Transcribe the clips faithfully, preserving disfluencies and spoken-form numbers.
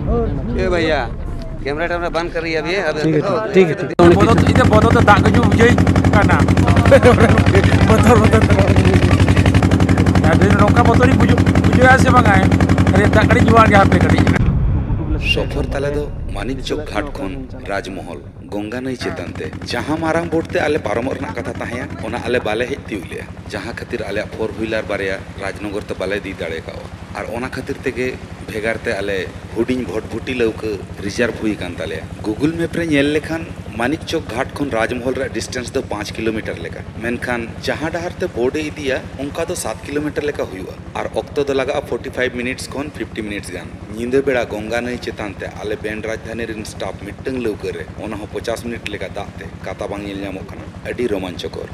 ए भैया, कैमरा टैमरा बंद कर रही है अभी, अभी ठीक है, ठीक है, ठीक है। ᱵᱚᱛᱚᱨ ᱛᱮ, ᱤᱧ ᱫᱚ ᱵᱚᱛᱚᱨ ᱛᱮ ᱫᱟᱜ ᱠᱚ ᱧᱩ ᱵᱩᱡᱷᱟᱹᱣ ᱠᱟᱱᱟ᱾ ᱵᱚᱛᱚᱨ, ᱵᱚᱛᱚᱨ ᱛᱮ ᱨᱚᱲ ᱵᱩᱡᱷᱟᱹᱣ ᱠᱟᱱᱟ᱾ ᱟᱨ ᱱᱚᱝᱠᱟ ᱵᱚᱛᱚᱨᱤᱧ ᱵᱩᱡᱷᱟᱹᱣ, ᱵᱩᱡᱷᱟᱹᱣᱮᱫᱼᱟ ᱥᱮ ᱵᱟᱝᱟ? ᱟᱨᱮ, ᱫᱟᱜ ᱠᱟᱹᱴᱤᱡ ᱧᱩᱣᱟᱜ ᱜᱮ ᱦᱟᱯᱮ ᱠᱟᱹᱴᱤᱡ᱾ ᱥᱚᱯᱷᱚᱨ ᱛᱟᱞᱮ ᱫᱚ ᱢᱟᱱᱤᱠ ᱪᱚᱠ ᱜᱷᱟᱴ ᱠᱷᱚᱱ ᱨᱟᱡᱽᱢᱚᱦᱚᱞ, ᱜᱚᱝᱜᱟ ᱱᱟᱹᱭ ᱪᱮᱛᱟᱱ ᱛᱮ, ᱡᱟᱦᱟᱸ ᱢᱟᱨᱟᱝ ᱵᱳᱴ ᱛᱮ ᱟᱞᱮ ᱯᱟᱨᱚᱢᱚᱜ ᱨᱮᱱᱟᱜ ᱠᱟᱛᱷᱟ ᱛᱟᱦᱮᱸᱭᱟ, ᱚᱱᱟ ᱟᱞᱮ ᱵᱟᱞᱮ ᱦᱮᱡ ᱛᱤᱭᱳᱜ ᱞᱮᱜᱼᱟ, ᱡᱟᱦᱟᱸ ᱠᱷᱟᱹᱛᱤᱨ ᱟᱞᱮᱭᱟᱜ ᱯᱷᱳᱨ ᱦᱩᱭᱞᱟᱨ ᱵᱟᱨᱭᱟ ᱨᱟᱡᱽᱱᱚᱜᱚᱨ ᱛᱮ ᱵᱟᱞᱮ ᱤᱫᱤ ᱫᱟᱲᱮ ᱠᱟᱣᱟ᱾ ᱟᱨ ᱚᱱᱟ ᱠᱷᱟᱹᱛᱤᱨ ᱛᱮᱜᱮ ᱵᱷᱮᱜᱟᱨ ᱛᱮ ᱟᱞᱮ ᱦᱩᱰᱤᱧ ᱵᱷᱚᱴᱵᱷᱩᱴᱤ ᱞᱟᱹᱣᱠᱟᱹ ᱨᱤᱡᱟᱨᱵᱷ ᱦᱩᱭ ᱟᱠᱟᱱ ᱛᱟᱞᱮᱭᱟ᱾ ᱜᱩᱜᱩᱞ ᱢᱮᱯ ᱨᱮ ᱧᱮᱞ ᱞᱮᱠᱷᱟᱱ ᱢᱟᱱᱤᱠ ᱪᱚᱠ ᱜᱷᱟᱴ ᱠᱷᱚᱱ ᱨᱟᱡᱽᱢᱚᱦᱚᱞ ᱨᱮᱭᱟᱜ ᱰᱤᱥᱴᱮᱱᱥ ᱫᱚ ᱯᱟᱸᱪ ᱠᱤᱞᱳᱢᱤᱴᱟᱨ ᱞᱮᱠᱟ, ᱢᱮᱱᱠᱷᱟᱱ ᱡᱟᱦᱟᱸ ᱰᱟᱦᱟᱨ ᱛᱮ ᱵᱳᱴ ᱮ ᱤᱫᱤᱭᱟ, ᱚᱱᱠᱟ ᱫᱚ ᱥᱟᱛ ᱠᱤᱞᱳᱢᱤᱴᱟᱨ ᱞᱮᱠᱟ ᱦᱩᱭᱩᱜᱼᱟ᱾ ᱟᱨ ᱚᱠᱛᱚ ᱫᱚ ᱞᱟᱜᱟᱜᱼᱟ ᱯᱷᱳᱨᱴᱤ ᱯᱷᱟᱭᱤᱵᱷ ᱢᱤᱱᱤᱴᱥ ᱠᱷᱚᱱ ᱯᱷᱤᱯᱴᱤ ᱢᱤᱱᱤᱴᱥ ᱜᱟᱱ᱾ ᱧᱤᱫᱟᱹ ᱵᱮᱲᱟ ᱜᱚᱝᱜᱟ ᱱᱟᱹᱭ ᱪᱮᱛᱟᱱ ᱛᱮ ᱟᱞᱮ ᱵᱮᱱᱰ ᱨᱟᱡᱽᱫᱷᱟᱱᱤ ᱨᱮᱱ ᱥᱴᱟᱯ ᱢᱤᱫᱴᱟᱝ ᱞᱟᱹᱣᱠᱟᱹ ᱨᱮ, ᱚᱱᱟ ᱦᱚᱸ ᱯᱚᱪᱟᱥ ᱢᱤᱱᱤᱴ ᱞᱮᱠᱟ ᱫᱟᱜ ᱛᱮ, ᱠᱟᱛᱟ ᱵᱟᱝ ᱧᱮᱞ ᱧᱟᱢᱚᱜ ᱠᱟᱱᱟ᱾ ᱟᱹᱰᱤ ᱨᱳᱢᱟᱧᱪᱚᱠᱚᱨ᱾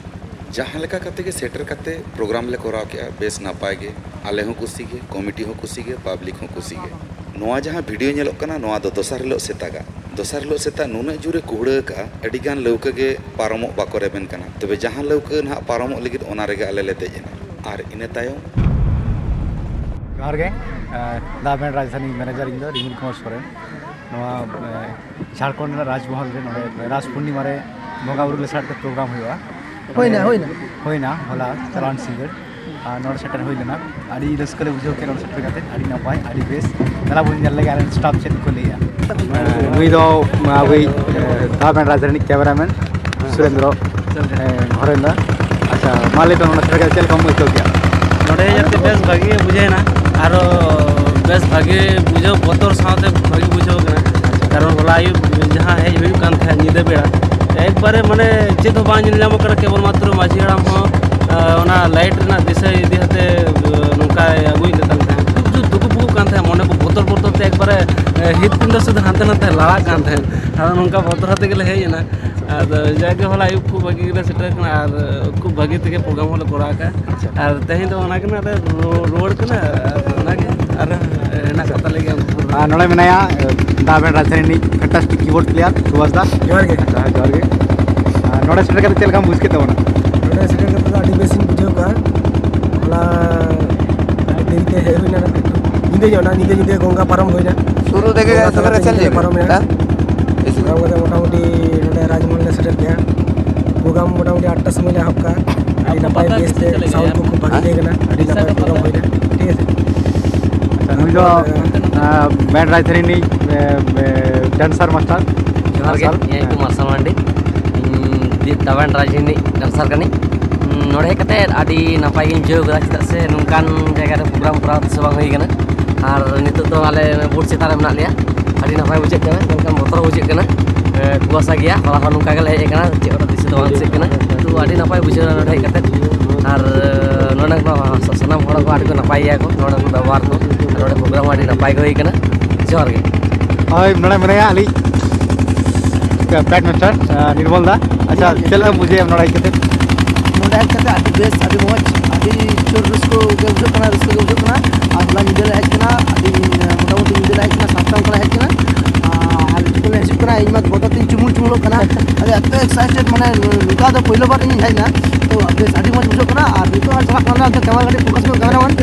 ᱡᱟᱦᱟᱸ ᱞᱮᱠᱟ ᱠᱟᱛᱮ ᱜᱮ ᱥᱮᱴᱮᱨ ᱠᱟᱛᱮ ᱯᱨᱳᱜᱨᱟᱢ ᱞᱮ ᱠᱚᱨᱟᱣ ᱠᱮᱜᱼᱟ, ᱵᱮᱥ ᱱᱟᱯᱟᱭ ᱜᱮ᱾ ᱟᱞᱮ ᱦᱚᱸ ᱠᱩᱥᱤ ᱜᱮ, ᱠᱚᱢᱤᱴᱤ ᱦᱚᱸ ᱠᱩᱥᱤ ᱜᱮ, ᱯᱟᱵᱽᱞᱤᱠ ᱦᱚᱸ ᱠᱩᱥᱤ ᱜᱮ᱾ ᱱᱚᱣᱟ ᱡᱟᱦᱟᱸ ᱵᱷᱤᱰᱤᱭᱳ ᱧᱮᱞᱚᱜ ᱠᱟᱱᱟ, ᱱᱚᱣᱟ ᱫᱚ ᱫᱚᱥᱟᱨ ᱦᱤᱞᱳᱜ ᱥᱮᱛᱟᱜᱟᱜ᱾ ᱫᱚᱥᱟᱨ ᱦᱤᱞᱳᱜ ᱥᱮᱛᱟᱜ ᱱᱩᱱᱟᱹᱜ ᱡᱳᱨᱮ ᱠᱩᱦᱲᱟᱹ ᱟᱠᱟᱜᱼᱟ, ᱟᱹᱰᱤ ᱜᱟᱱ ᱞᱟᱹᱣᱠᱟᱹ ᱜᱮ ᱯᱟᱨᱚᱢᱚᱜ ᱵᱟᱠᱚ ᱨᱮᱵᱮᱱ ᱠᱟᱱᱟ᱾ ᱛᱚᱵᱮ ᱡᱟᱦᱟᱸ ᱞᱟᱹᱣᱠᱟᱹ ᱱᱟᱦᱟᱜ ᱯᱟᱨᱚᱢᱚᱜ ᱞᱟᱹᱜᱤᱫ, ᱚᱱᱟ ᱨᱮᱜᱮ ᱟᱞᱮ ᱞᱮ ᱫᱮᱡ ᱮᱱᱟ᱾ ᱟᱨ ᱤᱱᱟᱹ ᱛᱟᱭᱚᱢ ᱡᱚᱦᱟᱨ ᱜᱮ᱾ ᱫᱟ ᱵᱮᱱᱰ ᱨᱟᱡᱽᱫᱷᱟᱱᱤ ᱢᱮᱱᱮᱡᱟᱨ ᱤᱧ ᱫᱚ ᱨᱤᱢᱤᱞ ᱠᱩᱢᱟᱨ ᱥᱚᱨᱮᱱ᱾ ᱱᱚᱣᱟ ᱡᱷᱟᱲᱠᱷᱚᱸᱰ ᱨᱮᱱᱟᱜ ᱨᱟᱡᱽᱢᱚᱦᱚᱞ ᱨᱮ ᱱᱚᱰᱮ ᱨᱟᱡᱽ ᱯᱩᱨᱱᱤᱢᱟ ᱨᱮ ᱵᱚᱸᱜᱟ ᱵᱩᱨᱩ ᱞᱮᱥᱟᱲ ᱛᱮ ᱯᱨᱳᱜᱨᱟᱢ ᱦᱩᱭᱩᱜᱼᱟ᱾ ᱦᱩᱭᱱᱟ, ᱦᱩᱭᱱᱟ᱾ ᱦᱩᱭᱱᱟ ᱦᱚᱞᱟ ᱪᱟᱞᱟᱣᱮᱱ ᱥᱤᱸᱜᱟᱹᱲ᱾ ᱟᱨ ᱱᱚᱰᱮ ᱥᱮᱴᱮᱨ ᱦᱩᱭ ᱞᱮᱱᱟ᱾ ᱟᱹᱰᱤ ᱨᱟᱹᱥᱠᱟᱹ ᱞᱮ ᱵᱩᱡᱷᱟᱹᱣ ᱠᱮᱫᱟ ᱱᱚᱰᱮ ᱥᱮᱴᱮᱨ ᱠᱟᱛᱮ, ᱟᱹᱰᱤ ᱱᱟᱯᱟᱭ, ᱟᱹᱰᱤ ᱵᱮᱥ᱾ ᱫᱮᱞᱟ ᱵᱚᱱ ᱧᱮᱞ ᱞᱮᱜᱮ ᱟᱞᱮ ᱨᱮᱱ ᱥᱴᱟᱯ ᱪᱮᱫ ᱠᱚ ᱞᱟᱹᱭᱟ᱾ ᱱᱩᱭ ᱫᱚ ᱟᱵᱚᱭᱤᱡ ᱫᱟ ᱵᱮᱱᱰ ᱨᱟᱡᱽᱫᱷᱟᱱᱤ ᱨᱤᱱᱤᱡ ᱠᱮᱢᱮᱨᱟᱢᱮᱱ ᱥᱩᱨᱮᱱᱫᱨᱚ ᱦᱚᱨᱮᱱᱫᱟ᱾ ᱟᱪᱪᱷᱟ, ᱢᱟ ᱞᱟᱹᱭ ᱛᱟᱵᱚᱱ ᱱᱚᱰᱮ ᱥᱮᱴᱮᱨ ᱠᱟᱛᱮ ᱪᱮᱫ ᱞᱮᱠᱟᱢ ᱟᱹᱭᱠᱟᱹᱣ ᱠᱮᱫᱟ? ᱱᱚᱰᱮ ᱦᱮᱡ ᱠᱟᱛᱮ ᱵᱮᱥ ᱵᱷᱟᱜᱮ ᱵᱩᱡᱷᱟᱹᱣ ᱮᱱᱟ᱾ ᱟᱨᱚ ᱵᱮᱥ ᱵᱷᱟᱜᱮ ᱵᱩᱡᱷᱟᱹᱣ, ᱵᱚᱛᱚᱨ ᱥᱟᱶᱛᱮ ᱵᱷᱟᱜᱮ ᱵᱩᱡᱷᱟᱹᱣ ᱠᱟᱱᱟ᱾ ᱠᱟᱨᱚᱱ ᱦᱚᱞᱟ ᱟᱹᱭᱩᱵ ᱡᱟᱦᱟᱸ ᱦᱮᱡ ᱦᱩᱭᱩᱜ ᱠᱟᱱ ᱛᱟᱦᱮᱸᱫ ᱧᱤᱫᱟᱹ ᱵᱮᱲᱟ, ᱮᱠᱵᱟᱨᱮ ᱢᱟᱱᱮ ᱪᱮᱫ ᱦᱚᱸ ᱵᱟᱝ ᱧᱮᱞ ᱧᱟᱢᱚᱜ ᱠᱟᱱᱟ, ᱠᱮᱵᱚᱞ ᱢᱟᱛᱨᱚ ᱢᱟᱹᱡᱷᱤ ᱦᱟᱲᱟᱢ ᱦᱚᱸ, ᱟᱸ, ᱚᱱᱟ ᱞᱟᱭᱤᱴ ᱨᱮᱱᱟᱜ ᱫᱤᱥᱟᱹ ᱤᱫᱤ ᱠᱟᱛᱮ, ᱟᱸ, ᱱᱚᱝᱠᱟᱭ ᱟᱹᱜᱩᱭᱮᱫ ᱞᱮ ᱛᱟᱦᱮᱸᱫ᱾ ᱠᱤᱪᱷᱩ ᱠᱤᱪᱷᱩ ᱫᱩᱠᱩ ᱯᱩᱠᱩᱜ ᱠᱟᱱ ᱛᱟᱦᱮᱸᱫ, ᱢᱚᱱᱮ ᱠᱚ ᱵᱚᱛᱚᱨ ᱵᱚᱛᱚᱨ ᱛᱮ ᱮᱠᱵᱟᱨᱮ, ᱟᱸ, ᱦᱤᱛ ᱯᱤᱸᱰᱟᱹ ᱥᱩᱫᱷᱟᱹ ᱦᱟᱱᱛᱮ ᱱᱟᱛᱮ ᱞᱟᱲᱟᱜ ᱠᱟᱱ ᱛᱟᱦᱮᱸᱫ᱾ ᱟᱫᱚ ᱱᱚᱝᱠᱟ ᱵᱚᱛᱚᱨ ᱟᱛᱮ ᱜᱮᱞᱮ ᱦᱮᱡ ᱮᱱᱟ᱾ ᱟᱫᱚ ᱡᱟᱜᱮ ᱦᱚᱞᱟ ᱟᱹᱭᱩᱵ ᱠᱷᱩᱵ ᱵᱷᱟᱹᱜᱤ ᱜᱮᱞᱮ ᱥᱮᱴᱮᱨ ᱠᱟᱱᱟ ᱟᱨ ᱠᱷᱩᱵ ᱵᱷᱟᱹᱜᱤ ᱛᱮᱜᱮ ᱯᱨᱳᱜᱨᱟᱢ ᱦᱚᱸᱞᱮ ᱠᱚᱨᱟᱣ ᱟᱠᱟᱫᱼᱟ᱾ ᱟᱪᱪᱷᱟ᱾ ᱟᱨ ᱛᱮᱦᱮᱧ ᱫᱚ ᱚᱱᱟ ᱜᱮ ᱱᱟᱜ ᱞᱮ ᱨᱩ-, ᱨᱩᱣᱟᱹᱲ ᱠᱟᱱᱟ᱾ ᱟᱨ ᱚᱱᱟ ᱜᱮ ᱟᱨ ᱦᱮᱱᱟᱜ ᱠᱟᱛᱟ ᱞᱮᱜᱮ᱾ ᱟᱨ ᱱᱚᱰᱮ ᱢᱮᱱᱟᱭᱟ, ᱫᱟ ᱵᱮᱱᱰ ᱨᱟᱡᱽᱫᱷᱟᱱᱤ ᱨᱤᱱᱤᱡ fantastic keyboard player ᱥᱩᱵᱷᱟᱥ ᱫᱟ᱾ ᱡᱚᱦᱟᱨ ᱜᱮ᱾ ᱦᱮᱸ, ᱡᱚᱦᱟᱨ ᱜᱮ᱾ ᱟᱨ ᱱᱚᱰᱮ ᱥᱮᱴᱮᱨ ᱠᱟᱛᱮ ᱪᱮᱫ ᱞᱮᱠᱟᱢ ᱵᱩᱡᱽ ᱠᱮᱫ ᱛᱟᱵᱚᱱᱟ? ᱱᱚᱰᱮ ᱥᱮᱴᱮᱨ ᱠᱟᱛᱮ ᱫᱚ ᱟᱹᱰᱤ ᱵᱮᱥᱤᱧ ᱵᱩᱡᱷᱟᱹᱣ ᱠᱟᱜᱼᱟ᱾ ᱦᱚᱞᱟ ᱟᱹᱰᱤ ᱫᱮᱨᱤ ᱛᱮ ᱦᱮᱡ ᱦᱩᱭ ᱞᱮᱱᱟ, ᱮᱠᱴᱩ ᱧᱤᱫᱟᱹ ᱧᱤᱫᱟᱹ ᱧᱚᱜ ᱮᱱᱟ, ᱧᱤᱫᱟᱹ ᱧᱤᱫᱟᱹ ᱜᱚᱝᱜᱟ ᱯᱟᱨᱚᱢ ᱦᱩᱭᱱᱟ᱾ शुरू देखे गंगा गंगा सागर चल ᱧᱤᱫᱟᱹ ᱞᱮ ᱯᱟᱨᱚᱢ ᱮᱱᱟ। ᱜᱚᱝᱜᱟ ᱢᱚᱴᱟᱢᱩᱴᱤ ᱱᱚᱰᱮ ᱨᱟᱡᱽᱢᱚᱦᱚᱞ ᱞᱮ ᱥᱮᱴᱮᱨ ᱠᱮᱜᱼᱟ। ᱯᱨᱳᱜᱨᱟᱢ ᱢᱚᱴᱟᱢᱩᱴᱤ ᱟᱴᱴᱟ ᱥᱚᱢᱚᱭ ᱞᱮ ᱮᱦᱚᱵ ᱠᱟᱜᱼᱟ। ᱟᱹᱰᱤ ᱱᱟᱯᱟᱭ ᱵᱮᱥ ᱛᱮ ᱥᱟᱣᱩᱱᱰ ᱠᱚ ᱠᱷᱩᱵ ᱵᱷᱟᱜᱤ ᱛᱟᱦᱮᱸ ᱠᱟᱱᱟ, ᱟᱹᱰᱤ ᱱᱟᱯᱟᱭ ᱯᱨᱳᱜᱨᱟᱢ ᱦᱩᱭᱱᱟ, ᱴᱷᱤᱠ ᱟᱪᱷᱮ। ᱟᱪᱪᱷᱟ, ᱱᱩᱭ ᱫᱚ ᱢᱮᱱ ᱨᱟᱡᱽᱫᱷᱟᱱᱤ ᱨᱤᱱᱤᱡ ᱰᱮᱱᱥᱟᱨ ᱢᱟᱥᱴᱟᱨ᱾ ᱡᱚᱦᱟᱨ ᱜᱮ, ᱤᱧ ᱧᱩᱛᱩᱢ ᱢᱟᱨᱥᱟᱞ ᱢᱟᱨᱰᱤ, ᱤᱧ ᱫᱤ- ᱛᱟᱵᱮᱱ ᱨᱟᱡᱽ ᱨᱤᱱᱤᱡ ᱰᱮᱱᱥᱟᱨ ᱠᱟᱹᱱᱟᱹᱧ᱾ ᱩᱸ, ᱱᱚᱰᱮ ᱦᱮᱡ ᱠᱟᱛᱮ ᱟᱹᱰᱤ ᱱᱟᱯᱟᱭ ᱜᱤᱧ ᱵᱩᱡᱷᱟᱹᱣ ᱠᱮᱫᱟ, ᱪᱮᱫᱟᱜ ᱥᱮ ᱱᱚᱝᱠᱟᱱ ᱡᱟᱭᱜᱟ ᱨᱮ ᱯᱨᱳᱜᱨᱟᱢ ᱠᱚᱨᱟᱣ ᱛᱤᱥ ᱦᱚᱸ ᱵᱟᱝ ᱦᱩᱭ ᱠᱟᱱᱟ᱾ ᱟᱨ ᱱᱤᱛᱚᱜ ᱫᱚ ᱟᱞᱮ ᱵᱳᱴ ᱪᱮᱛᱟᱱ ᱨᱮ ᱢᱮᱱᱟᱜ ᱞᱮᱭᱟ, ᱟᱹᱰᱤ ᱱᱟᱯᱟᱭ ᱵᱩᱡᱷᱟᱹᱜ ᱠᱟᱱᱟ, ᱢᱮᱱᱠᱷᱟᱱ ᱵᱚᱛᱚᱨ ᱦᱚᱸ ᱵᱩᱡᱷᱟᱹᱜ ᱠᱟᱱᱟ᱾ ᱮ, ᱠᱩᱣᱟᱥᱟ ᱜᱮᱭᱟ, ᱦᱚᱞᱟ ᱦᱚᱸ ᱱᱚᱝᱠᱟ ᱜᱮᱞᱮ ᱦᱮᱡ ᱟᱠᱟᱱᱟ, ᱪᱮᱫ ᱦᱚᱸ ᱫᱤᱥᱟᱹ ᱫᱚ ᱵᱟᱝ ᱫᱤᱥᱟᱹᱜ ᱠᱟᱱᱟ᱾ ᱛᱚ, ᱟᱹᱰᱤ ᱱᱟᱯᱟᱭ ᱵᱩᱡᱷᱟᱹᱣ ᱮᱱᱟ ᱱᱚᱰᱮ ᱦᱮᱡ ᱠᱟᱛᱮ᱾ ᱟᱨ, ᱮ, ᱱᱚᱰᱮ ᱠᱚ ᱥᱟᱱᱟᱢ ᱦᱚᱲ ᱠᱚ ᱟᱹᱰᱤ ᱠᱚ ᱱᱟᱯᱟᱭ ᱜᱮᱭᱟ ᱠᱚ, ᱱᱚᱰᱮ ᱠᱚ ᱵᱮᱵᱚᱦᱟᱨ ᱠᱚ, ᱟᱨ ᱱᱚᱰᱮ ᱯᱨᱳᱜᱨᱟᱢ ᱦᱚᱸ ᱟᱹᱰᱤ ᱱᱟᱯᱟᱭ ᱜᱮ ᱦᱩᱭ ᱠᱟᱱᱟ᱾ ᱡᱚᱦᱟᱨ ᱜᱮ᱾ ᱦᱳᱭ, ᱱᱚᱰᱮ ᱢᱮᱱᱟᱭᱟ ᱟᱹᱞᱤᱧ ᱵᱮᱰ ᱢᱟᱥᱴᱟᱨ, ᱟᱸ, ᱱᱤᱨᱢᱚᱞ ᱫᱟ᱾ ᱟᱪᱪᱷᱟ, ᱪᱮᱫ ᱞᱮᱠᱟᱢ ᱵᱩᱡᱷᱟᱹᱣᱮᱫᱼᱟ ᱱᱚᱰᱮ ᱦᱮᱡ ᱠᱟᱛᱮ? ᱱᱚᱰᱮ ᱦᱮᱡ ᱠᱟᱛᱮ ᱟᱹᱰᱤ ᱵᱮᱥ, ᱟᱹᱰᱤ ᱢᱚᱡᱽ, ᱟᱹᱰᱤ ᱡᱳᱨ ᱨᱟᱹᱥᱠᱟᱹ ᱜᱮ ᱵᱩᱡᱷᱟᱹᱜ ᱠᱟᱱᱟ, ᱨᱟᱹᱥᱠᱟᱹ ᱜᱮ ᱵᱩᱡᱷᱟᱹᱜ ᱠᱟᱱᱟ᱾ ᱟᱨ ᱦᱚᱞᱟ ᱧᱤᱫᱟᱹ ᱞᱮ ᱦᱮᱡ ᱠᱟᱱᱟ, ᱟᱹᱰᱤ, ᱢᱚᱴᱟᱢᱩᱴᱤ ᱧᱤᱫᱟᱹ ᱞᱮ ᱦᱮᱡ ᱠᱟᱱᱟ, ᱥᱟᱛᱴᱟ ᱚᱱᱠᱟ ᱞᱮ ᱦᱮᱡ ᱠᱟᱱᱟ᱾ ᱟᱨ ᱡᱚᱠᱷᱚᱱ ᱞᱮ ᱦᱤᱡᱩᱜ ᱠᱟᱱᱟ, ᱤᱧ ᱢᱟ ᱵᱚᱛᱚᱨ ᱛᱤᱧ ᱪᱩᱢᱩᱞ ᱪᱩᱢᱩᱞᱚᱜ ᱠᱟᱱᱟ᱾ ᱟᱫᱚ ᱮᱛᱚ excited, ᱢᱟᱱᱮ ᱱᱚᱝᱠᱟ ᱫᱚ ᱯᱳᱭᱞᱳ ᱵᱟᱨ ᱤᱧ ᱦᱮᱡ ᱮᱱᱟ᱾ ᱛᱚ ᱵᱮᱥ, ᱟᱹᱰᱤ ᱢᱚᱡᱽ ᱵᱩᱡᱷᱟᱹᱜ ᱠᱟᱱᱟ᱾ ᱟᱨ ᱱᱤᱛᱚᱜ ᱦᱟᱸᱜ ᱪᱟᱞᱟᱜ ᱠᱟᱱᱟ, ᱚᱱᱛᱮ ᱠᱮᱢᱮᱨᱟ ᱠᱟᱹᱴᱤᱡ ᱯᱷᱳᱠᱟᱥ ᱧᱚᱜ, ᱠᱮᱢᱮᱨᱟ ᱢᱮᱱ᱾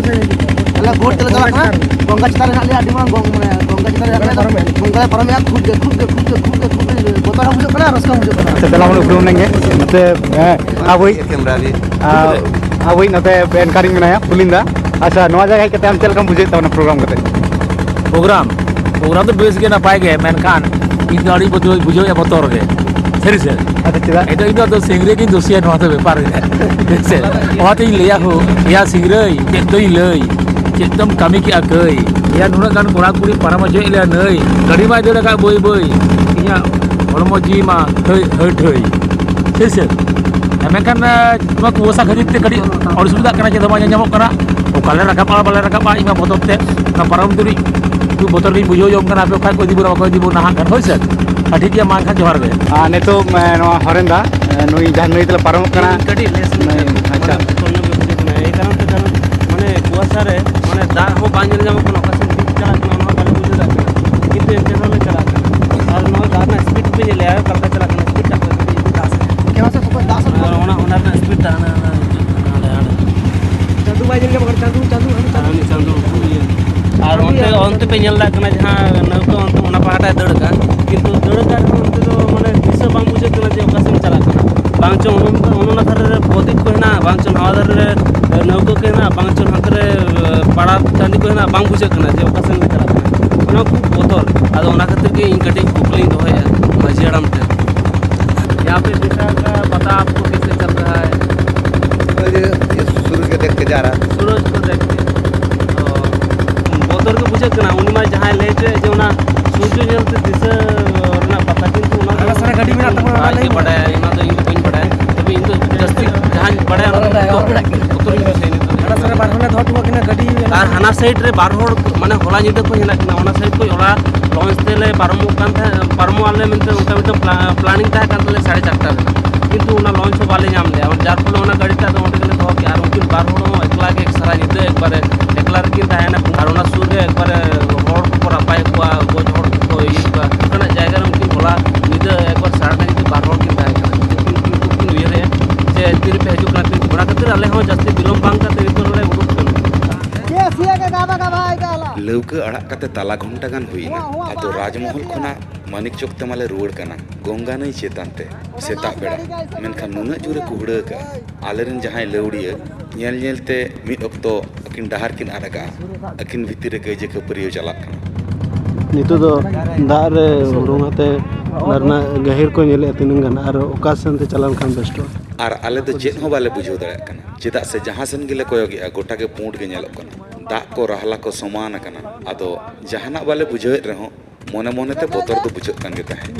ᱛᱟᱦᱞᱮ ᱵᱳᱴ ᱛᱮᱞᱮ ᱪᱟᱞᱟᱜ ᱠᱟᱱᱟ, ᱜᱚᱝᱜᱟ ᱪᱮᱛᱟᱱ ᱨᱮ ᱦᱮᱱᱟᱜ ᱞᱮᱭᱟ, ᱟᱹᱰᱤ ᱢᱟᱨᱟᱝ ᱜᱚᱝ-, ᱢᱟᱱᱮ ᱜᱚᱝᱜᱟ ᱪᱮᱛᱟᱱ ᱨᱮ ᱦᱮᱱᱟᱜ ᱞᱮᱭᱟ᱾ ᱜᱚᱝᱜᱟ ᱞᱮ ᱯᱟᱨᱚᱢᱮᱜᱼᱟ, ᱠᱷᱩᱵ ᱜᱮ, ᱠᱷᱩᱵ ᱜᱮ, ᱠᱷᱩᱵ ᱜᱮ, ᱠᱷᱩᱵ ᱜᱮ, ᱠᱷᱩᱵ ᱜᱮ ᱵᱚᱛᱚᱨ ᱦᱚᱸ ᱵᱩᱡᱷᱟᱹᱜ ᱠᱟᱱᱟ, ᱨᱟᱹᱥᱠᱟᱹ ᱦᱚᱸ ᱵᱩᱡᱷᱟᱹᱜ ᱠᱟᱱᱟ᱾ ᱟᱪᱪᱷᱟ, ᱫᱮᱞᱟ ᱵᱚᱱ ᱩᱯᱨᱩᱢ ᱞᱮᱱ ᱜᱮ᱾ ᱱᱚᱛᱮ, ᱦᱮᱸ, ᱟᱵᱚᱭᱤᱡ, ᱠᱮᱢᱨᱟ ᱨᱮ᱾ ᱟ, ᱟᱵᱚᱭᱤᱡ ᱱᱚᱛᱮ anchor ᱤᱧ ᱢᱮᱱᱟᱭᱟ, ᱯᱩᱞᱤᱱ ᱫᱟ᱾ ᱟᱪᱪᱷᱟ, ᱱᱚᱣᱟ ᱡᱟᱭᱜᱟ ᱦᱮᱡ ᱠᱟᱛᱮ ᱟᱢ ᱪᱮᱫ ᱞᱮᱠᱟᱢ ᱵᱩᱡᱷᱟᱹᱣᱮᱫ ᱛᱟᱵᱚᱱᱟ ᱯᱨᱳᱜᱨᱟᱢ ᱠᱟᱛᱮ? ᱯᱨᱳᱜᱨᱟᱢ, ᱯᱨᱳᱜᱨᱟᱢ ᱫᱚ ᱵᱮᱥ ᱜᱮ, ᱱᱟᱯᱟᱭ ᱜᱮ, ᱢᱮᱱᱠᱷᱟᱱ ᱤᱧ ᱫᱚ ᱟᱹᱰᱤ ᱵᱚᱛᱚᱨ, ᱵᱩᱡᱷᱟᱹᱣᱮᱫᱼᱟ ᱵᱚᱛᱚᱨ ᱜᱮ᱾ ᱥᱟᱹᱨᱤ ᱥᱮ? ᱟᱪᱪᱷᱟ, ᱪᱮᱫᱟᱜ? ᱮᱴᱟᱜ, ᱤᱧ ᱫᱚ ᱟᱫᱚ ᱥᱤᱝᱨᱟᱹᱭ ᱜᱤᱧ ᱫᱳᱥᱤᱭᱟ ᱱᱚᱣᱟ ᱫᱚ ᱵᱮᱯᱟᱨ ᱨᱮ᱾ ᱴᱷᱤᱠ ᱥᱮ? ᱚᱱᱟᱛᱤᱧ ᱞᱟᱹᱭᱟ ᱦᱳ, ᱮᱭᱟ ᱥᱤᱝᱨᱟᱹᱭ, ᱪᱮᱫ ᱫᱚᱧ ᱞᱟᱹᱭ? ᱪᱮᱫ ᱫᱚᱢ ᱠᱟᱹᱢᱤ ᱠᱮᱜᱼᱟ ᱠᱟᱹᱭ? ᱮᱭᱟ ᱱᱩᱱᱟᱹᱜ ᱜᱟᱱ ᱠᱚᱲᱟ ᱠᱩᱲᱤ ᱯᱟᱨᱚᱢ ᱦᱚᱪᱚᱭᱮᱫ ᱞᱮᱭᱟ ᱱᱟᱹᱭ, ᱜᱟᱹᱰᱤ ᱢᱟᱭ ᱫᱟᱹᱲ ᱟᱠᱟᱫ ᱵᱟᱹᱭ ᱵᱟᱹᱭ, ᱤᱧᱟᱹᱜ ᱦᱚᱲᱢᱚ ᱡᱤᱣᱤ ᱢᱟ ᱦᱟᱹᱭ, ᱦᱟᱹᱭ ᱴᱷᱟᱹᱭ᱾ ᱴᱷᱤᱠ ᱥᱮ? ᱢᱮᱱᱠᱷᱟᱱ, ᱮ, ᱱᱚᱣᱟ ᱠᱩᱣᱟᱹᱥᱟ ᱠᱷᱟᱹᱛᱤᱨ ᱛᱮ ᱠᱟᱹᱴᱤᱡ ᱚᱥᱩᱵᱤᱫᱷᱟᱜ ᱠᱟᱱᱟ, ᱪᱮᱫ ᱦᱚᱸ ᱵᱟᱝ ᱧᱮᱞ ᱧᱟᱢᱚᱜ ᱠᱟᱱᱟ᱾ ᱚᱠᱟ ᱞᱮ ᱨᱟᱠᱟᱵᱼᱟ, ᱵᱟᱞᱮ ᱨᱟᱠᱟᱵᱼᱟ, ᱤᱧ ᱢᱟ ᱵᱚᱛᱚᱨ ᱛᱮ ᱚᱱᱟ ᱯᱟᱨᱚᱢ ᱛᱩᱞᱩᱡ ᱵᱚᱛᱚᱨ ᱜᱤᱧ ᱵᱩᱡᱷᱟᱹᱣ ᱡᱚᱝ ᱠᱟᱱᱟ, ᱟᱯᱮ ᱚᱠᱟ ᱠᱚ ᱤᱫᱤ ᱵᱚᱱᱟ, ᱵᱟᱠᱚ ᱤᱫᱤ ᱵᱚᱱᱟ ᱦᱟᱸᱜ ᱠᱷᱟᱱ, ᱦᱳᱭ ᱥᱮ? ᱟᱨ ᱴᱷᱤᱠ ᱜᱮᱭᱟ, ᱢᱟ ᱮᱱᱠᱷᱟᱱ ᱡᱚᱦᱟᱨ ᱜᱮ᱾ ᱟᱨ ᱱᱤᱛᱚᱜ, ᱮ, ᱱᱚᱣᱟ ᱦᱚᱨᱮᱱ ᱫᱟ, ᱮ, ᱱᱩᱭ ᱡᱟᱦᱟᱸ ᱱᱟᱹᱭ ᱛᱮᱞᱮ ᱯᱟᱨᱚᱢᱚᱜ ᱠᱟᱱᱟ, ᱠᱟᱹᱴᱤᱡ ᱞᱮᱥ ᱱᱟᱹᱭ, ᱟᱪᱪᱷᱟ᱾ ᱢᱟᱱᱮ ᱵᱚᱛᱚᱨ ᱧᱚᱜ ᱜᱮ ᱵᱩᱡᱷᱟᱹᱜ ᱠᱟᱱᱟ, ᱮᱭ ᱠᱟᱨᱚᱱ ᱛᱮ, ᱠᱟᱨᱚᱱ ᱢᱟᱱᱮ ᱠᱩᱣᱟᱥᱟ ᱨᱮ ᱢᱟᱱᱮ ᱫᱟᱜ ᱦᱚᱸ ᱵᱟᱝ ᱧᱮᱞ ᱧᱟᱢᱚᱜ ᱠᱟᱱᱟ, ᱚᱠᱟ ᱥᱮᱫ ᱫᱤᱠ ᱪᱟᱞᱟᱜ ᱠᱟᱱᱟ, ᱚᱱᱟ ᱦᱚᱸ ᱵᱟᱞᱮ ᱵᱩᱡᱷᱟᱹᱣ ᱫᱟᱲᱮᱭᱟᱜ ᱠᱟᱱᱟ, ᱠᱤᱱᱛᱩ ᱮᱱᱛᱮ ᱨᱮᱦᱚᱸ ᱞᱮ ᱪᱟᱞᱟᱜ ᱠᱟᱱᱟ᱾ ᱟᱨ ᱱᱚᱣᱟ ᱫᱟᱜ ᱨᱮᱱᱟᱜ speed ᱯᱮ ᱧᱮᱞᱮᱜᱼᱟ, ᱚᱠᱟ ᱞᱮᱠᱟ ᱪᱟᱞᱟᱜ ᱠᱟᱱᱟ, speed ᱴᱟᱜ ᱠᱚ ᱠᱟᱹᱴᱤᱡ ᱫᱟᱜ ᱥᱮᱫ᱾ ᱠᱮᱣᱟ ᱥᱮᱫ ᱠᱷᱚᱱ ᱫᱟᱜ ᱥᱮᱫ ᱟᱨ ᱚᱱᱟ, ᱚᱱᱟ ᱨᱮᱱᱟᱜ speed ᱴᱟᱜ ᱦᱟᱱᱮ, ᱦᱟᱱᱮ ᱦᱤᱡᱩᱜ ᱠᱟᱱᱟ, ᱦᱟᱸᱰᱮ, ᱦᱟᱸᱰᱮ᱾ ᱪᱟᱸᱫᱩ ᱵᱟᱭ ᱧᱮᱞ ᱧᱟᱢᱚᱜ ᱠᱟᱱᱟ, ᱪᱟᱸᱫᱩ, ᱪᱟᱸᱫᱩ, ᱪᱟᱸᱫᱩ᱾ ᱟᱨ ᱩᱱᱤ ᱪᱟᱸᱫᱩ ᱩᱱᱤ ᱤᱭᱟᱹ᱾ ᱟᱨ ᱱᱟᱹᱣᱠᱟᱹ ᱚᱱᱛᱮ ᱚᱱᱟ ᱯᱟᱦᱴᱟᱭ ᱫᱟᱹᱲ ᱠᱟᱜᱼᱟ, ᱠᱤᱱᱛᱩ ᱫᱟᱹᱲ ᱠᱟᱜ ᱨᱮᱦᱚᱸ ᱚᱱᱛᱮ ᱫᱚ ᱢᱟᱱᱮ ᱫᱤᱥᱟᱹ ᱵᱟᱝ ᱵᱩᱡᱷᱟᱹᱜ ᱠᱟᱱᱟ ᱡᱮ ᱚᱠᱟ ᱥᱮᱫ ᱪᱟᱞᱟᱜ ᱠᱟᱱᱟ᱾ ᱵᱟᱝ ᱪᱚ ᱚᱱᱟ, ᱚᱱᱟ ᱫᱷᱟᱨᱮ ᱨᱮ ᱵᱚᱫᱤᱠ ᱠᱚ ᱦᱮᱱᱟᱜᱼᱟ, ᱵᱟᱝ ᱪᱚ ᱱᱟᱣᱟ ᱫᱷᱟᱨᱮ ᱨᱮ ᱱᱟᱹᱣᱠᱟᱹ ᱠᱚ ᱦᱮᱱᱟᱜᱼᱟ, ᱵᱟᱝ ᱪᱚ ᱱᱚᱛᱮ ᱨᱮ ᱯᱟᱲᱟ ᱴᱟᱺᱰᱤ ᱠᱚ ᱦᱮᱱᱟᱜᱼᱟ, ᱵᱟᱝ ᱵᱩᱡᱷᱟᱹᱜ ᱠᱟᱱᱟ ᱡᱮ ᱚᱠᱟ ᱥᱮᱫ ᱞᱮ ᱪᱟᱞᱟᱜ ᱠᱟᱱᱟ᱾ ᱚᱱᱟ ᱠᱷᱩᱵ ᱵᱚᱛᱚᱨ᱾ ᱟᱫᱚ ᱚᱱᱟ ᱠᱷᱟᱹᱛᱤᱨ ᱜᱮ ᱤᱧ ᱠᱟᱹᱴᱤᱡ ᱠᱩᱠᱞᱤᱧ ᱫᱚᱦᱚᱭᱮᱫᱼᱟ ᱢᱟᱹᱡᱷᱤ ᱦᱟᱲᱟᱢ ᱴᱷᱮᱱ᱾ यहाँ पे दिशा का पता आपको कैसे चल रहा है? ये, ये सूरज को देख के जा रहा है। सूरज को देख के। तो बॉर्डर को बुझे करना, उनमें जहाँ ले जे, जो ना सूरज जलते दिशा ना पता, किंतु उन्होंने ᱦᱟᱱᱟ ᱥᱟᱨᱟ ᱜᱟᱹᱰᱤ ᱢᱮᱱᱟᱜ ᱛᱟᱵᱚᱱᱟ, ᱚᱱᱟ ᱞᱟᱹᱭ ᱵᱟᱰᱟᱭᱟ, ᱚᱱᱟ ᱫᱚ ᱤᱧ ᱫᱚ ᱵᱟᱹᱧ ᱵᱟᱰᱟᱭᱟ᱾ ᱛᱚᱵᱮ ᱤᱧ ᱫᱚ ᱡᱟᱹᱥᱛᱤ ᱡᱟᱦᱟᱸᱧ ᱵᱟᱰᱟᱭᱟ, ᱚᱱᱟ ᱫᱚ ᱵᱚᱛᱚᱨ ᱤᱧ ᱵᱩᱡᱷᱟᱹᱣᱟ ᱱᱤᱛᱚᱜ᱾ ᱦᱟᱱᱟ ᱥᱟᱨᱟ ᱵᱟᱨ ᱦᱚᱲ ᱞᱮ ᱫᱚᱦᱚ ᱦᱚᱴᱚ ᱠᱟᱜ ᱠᱤᱱᱟ ᱜᱟᱹᱰᱤ᱾ ᱟᱨ ᱦᱟᱱᱟ ᱥᱟᱭᱤᱰ ᱨᱮ ᱵᱟᱨ ᱦᱚᱲ, ᱢᱟᱱᱮ, ᱦᱚᱞᱟ ᱧᱤᱫᱟᱹ ᱠᱷᱚᱱ ᱦᱮᱱᱟᱜ ᱠᱤᱱᱟ᱾ ᱚᱱᱟ ᱥᱟᱭᱤᱰ ᱠᱷᱚᱱ ᱦᱚᱞᱟ ᱞᱚᱧᱪ ᱛᱮᱞᱮ ᱯᱟᱨᱚᱢᱚᱜ ᱠᱟᱱ ᱛᱟᱦᱮᱸᱫ, ᱯᱟᱨᱚᱢᱚᱜ ᱟᱞᱮ ᱢᱮᱱᱛᱮ ᱚᱱᱠᱟ ᱢᱤᱫᱴᱟᱝ ᱯᱞᱟ-, ᱯᱞᱟᱱᱤᱝ ᱛᱟᱦᱮᱸ ᱠᱟᱱ ᱛᱟᱞᱮᱭᱟ ᱥᱟᱲᱮ ᱪᱟᱨᱴᱟ ᱨᱮ, ᱠᱤᱱᱛᱩ ᱚᱱᱟ ᱞᱚᱧᱪ ᱦᱚᱸ ᱵᱟᱞᱮ ᱧᱟᱢ ᱞᱮᱜᱼᱟ, ᱡᱟᱨ ᱯᱷᱚᱞᱮ ᱚᱱᱟ ᱜᱟᱹᱰᱤ ᱴᱟᱜ ᱫᱚ ᱚᱸᱰᱮ ᱜᱮᱞᱮ ᱫᱚᱦᱚ ᱠᱮᱜᱼᱟ᱾ ᱟᱨ ᱩᱱᱠᱤᱱ ᱵᱟᱨ ᱦᱚᱲ ᱦᱚᱸ ᱮᱠᱞᱟ ᱜᱮ ᱥᱟᱨᱟ ᱧᱤᱫᱟᱹ ᱮᱠᱵᱟᱨᱮ ᱮᱠᱞᱟ ᱨᱮᱠᱤᱱ ᱛᱟᱦᱮᱱᱟ᱾ ᱟᱨ ᱚᱱᱟ ᱥᱩᱨ ᱨᱮ ᱮᱠᱵᱟᱨᱮ ᱦᱚᱲ ᱠᱚᱠᱚ ᱨᱟᱯᱟᱭᱮᱫ ᱠᱚᱣᱟ, ᱜᱚᱡ ᱦᱚᱲ ᱠᱚᱠᱚ ᱤᱭᱟᱹᱭᱮᱫ ᱠᱚᱣᱟ᱾ ᱚᱱᱠᱟᱱᱟᱜ ᱡᱟᱭᱜᱟ ᱨᱮ ᱩᱱᱠᱤᱱ ᱦᱚᱞᱟ ᱧᱤᱫᱟᱹ ᱮᱠᱵᱟᱨ ᱥᱟᱲᱮ ᱟᱴᱴᱟ ᱧᱤᱫᱟᱹ ᱵᱟᱨ ᱦᱚᱲ ᱠᱤᱱ ᱛᱟᱦᱮᱸ ᱠᱟᱱᱟ᱾ ᱩᱱᱠᱤᱱ, ᱩᱱᱠᱤᱱ ᱩᱭᱦᱟᱹᱨᱮᱫᱼᱟ ᱡᱮ ᱛᱤᱨᱮᱯᱮ ᱦᱤᱡᱩᱜ ᱠᱟᱱᱟ, ᱛᱤᱨᱮ-, ᱚᱱᱟ ᱠᱷᱟᱹᱛᱤᱨ ᱟᱞᱮ ᱦᱚᱸ ᱡᱟᱹᱥᱛᱤ ᱵᱤᱞᱚᱢ ᱵᱟᱝ ᱠᱟᱛᱮ ᱱᱤᱛᱚᱜ ᱱᱚᱰᱮ ᱩᱰᱩᱠ ᱠᱟᱱᱟ᱾ ᱞᱟᱹᱣᱠᱟᱹ ᱟᱲᱟᱜ ᱠᱟᱛᱮ ᱛᱟᱞᱟ ᱜᱷᱚᱱᱴᱟ ᱜᱟᱱ ᱦᱩᱭᱱᱟ᱾ ᱟᱫᱚ ᱨᱟᱡᱽᱢᱚᱦᱚᱞ ᱠᱷᱚᱱᱟᱜ ᱢᱟᱱᱤᱠ ᱪᱚᱠ ᱛᱮ ᱢᱟᱞᱮ ᱨᱩᱣᱟᱹᱲ ᱠᱟᱱᱟ ᱜᱚᱝᱜᱟ ᱱᱟᱹᱭ ᱪᱮᱛᱟᱱ ᱛᱮ ᱥᱮᱛᱟᱜ ᱵᱮᱲᱟ᱾ ᱢᱮᱱᱠᱷᱟᱱ ᱱᱩᱱᱟᱹᱜ ᱡᱳᱨᱮ ᱠᱩᱦᱲᱟᱹ ᱟᱠᱟᱫᱼᱟ, ᱟᱞᱮᱨᱮᱱ ᱡᱟᱦᱟᱸᱭ ᱞᱟᱹᱣᱲᱤᱭᱟᱹ ᱧᱮᱞ ᱧᱮᱞ ᱛᱮ ᱢᱤᱫ ᱚᱠᱛᱚ ᱟᱹᱠᱤᱱ ᱰᱟᱦᱟᱨ ᱠᱤᱱ ᱟᱫ ᱟᱠᱟᱫᱼᱟ᱾ ᱟᱹᱠᱤᱱ ᱵᱷᱤᱛᱤᱨ ᱨᱮ ᱠᱟᱹᱭᱡᱟᱹ ᱠᱷᱟᱹᱯᱟᱹᱨᱤᱭᱟᱹ ᱪᱟᱞᱟᱜ ᱠᱟᱱᱟ᱾ ᱱᱤᱛᱚᱜ ᱫᱚ ᱫᱟᱜ ᱨᱮ ᱦᱩᱲᱩᱝ ᱟᱛᱮ ᱚᱱᱟ ᱨᱮᱱᱟᱜ ᱜᱟᱹᱦᱤᱨ ᱠᱚ ᱧᱮᱞᱮᱫᱼᱟ ᱛᱤᱱᱟᱹᱜ ᱜᱟᱱ, ᱟᱨ ᱚᱠᱟ ᱥᱮᱱ ᱛᱮ ᱪᱟᱞᱟᱣ ᱞᱮᱱᱠᱷᱟᱱ ᱵᱮᱥᱴᱚᱜᱼᱟ᱾ ᱟᱨ ᱟᱞᱮ ᱫᱚ ᱪᱮᱫ ᱦᱚᱸ ᱵᱟᱞᱮ ᱵᱩᱡᱷᱟᱹᱣ ᱫᱟᱲᱮᱭᱟᱜ ᱠᱟᱱᱟ, ᱪᱮᱫᱟᱜ ᱥᱮ ᱡᱟᱦᱟᱸ ᱥᱮᱱ ᱜᱮᱞᱮ ᱠᱚᱭᱚᱜᱮᱜᱼᱟ, ᱜᱚᱴᱟ ᱜᱮ ᱯᱩᱸᱰ ᱜᱮ ᱧᱮᱞᱚᱜ ᱠᱟᱱᱟ᱾ ᱫᱟᱜ ᱠᱚ ᱨᱟᱦᱞᱟ ᱠᱚ ᱥᱚᱢᱟᱱ ᱟᱠᱟᱱᱟ᱾ ᱟᱫᱚ ᱡᱟᱦᱟᱱᱟᱜ ᱵᱟᱞᱮ ᱵᱩᱡᱷᱟᱹᱣᱮᱫ ᱨᱮᱦᱚᱸ ᱢᱚᱱᱮ ᱢᱚᱱᱮ ᱛᱮ ᱵᱚᱛᱚᱨ ᱫᱚ ᱵᱩᱡᱷᱟᱹᱜ ᱠᱟᱱ ᱜᱮ ᱛᱟᱦᱮᱸᱫ᱾